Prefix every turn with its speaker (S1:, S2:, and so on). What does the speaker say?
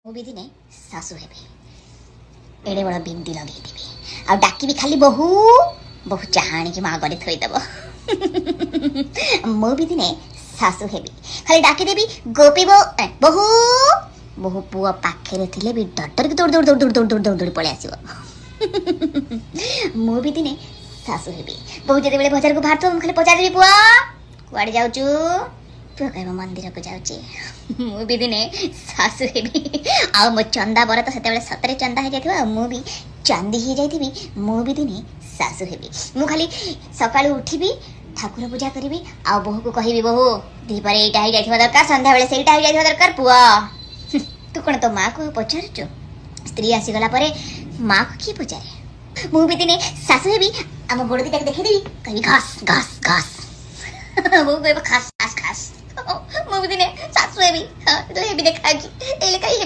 S1: ମୁଁ ବି ଦିନେ ଶାଶୁ ହେବି, ଏଡ଼େ ବଡ଼ ବିନ୍ଦି ଲଗେଇଦେବି ଆଉ ଡାକିବି ଖାଲି ବୋହୂ ବୋହୂ, ଚାହା ଆଣିକି ମା ଆଗରେ ଥୋଇଦେବ। ମୁଁ ବି ଦିନେ ଶାଶୁ ହେବି, ଖାଲି ଡାକିଦେବି ଗୋପୀ ବୋ ବୋହୂ ବୋହୂ, ପୁଅ ପାଖରେ ଥିଲେ ବି ଡରିକି ଦୌଡ଼ି ଦୌଡ଼ି ଦୌଡ଼ି ଦୌଡ଼ି ଦୌଡ଼ି ଦୌଡ଼ି ଦୌଡ଼ି ପଳେଇ ଆସିବ। ମୁଁ ବି ଦିନେ ଶାଶୁ ହେବି, ବୋହୂ ଯେତେବେଳେ ବଜାରକୁ ବାହାରୁଥିବ ମୁଁ ଖାଲି ପଚାରିଦେବି, ପୁଅ କୁଆଡ଼େ ଯାଉଛୁ? ପୁଅ କହିବ ମନ୍ଦିରକୁ ଯାଉଛି। ମୁଁ ବି ଦିନେ ଶାଶୁ ହେବି ଆଉ ମୋ ଚନ୍ଦା ବର ତ ସେତେବେଳେ ସତରେ ଚନ୍ଦା ହେଇଯାଇଥିବ ଆଉ ମୁଁ ବି ଚାନ୍ଦି ହେଇଯାଇଥିବି। ମୁଁ ବି ଦିନେ ଶାଶୁ ହେବି, ମୁଁ ଖାଲି ସକାଳୁ ଉଠିବି, ଠାକୁର ପୂଜା କରିବି ଆଉ ବୋହୂକୁ କହିବି, ବୋହୂ ଦ୍ୱିପହରେ ଏଇଟା ହେଇଯାଇଥିବା ଦରକାର, ସନ୍ଧ୍ୟାବେଳେ ସେଇଟା ହେଇଯାଇଥିବା ଦରକାର। ପୁଅ ତୁ କ'ଣ ତୋ ମାଆକୁ ପଚାରୁଛୁ? ସ୍ତ୍ରୀ ଆସିଗଲା ପରେ ମାଆକୁ କିଏ ପଚାରେ? ମୁଁ ବି ଦିନେ ଶାଶୁ ହେବି, ଆମ ଗୋଡ଼ ଦିଟାକୁ ଦେଖେଇଦେବି, କହିବି ଘାସ ଘାସ ଘାସ, ବୋଉ କହିବ ଖାସ ଖାସ ଖାସ। ମୁଁ ବି ଦିନେ ଶାଶୁ ହେବି, ହଁ ହେବି ଦେଖାଯାଉଛି ଏଇ ଲେଖା।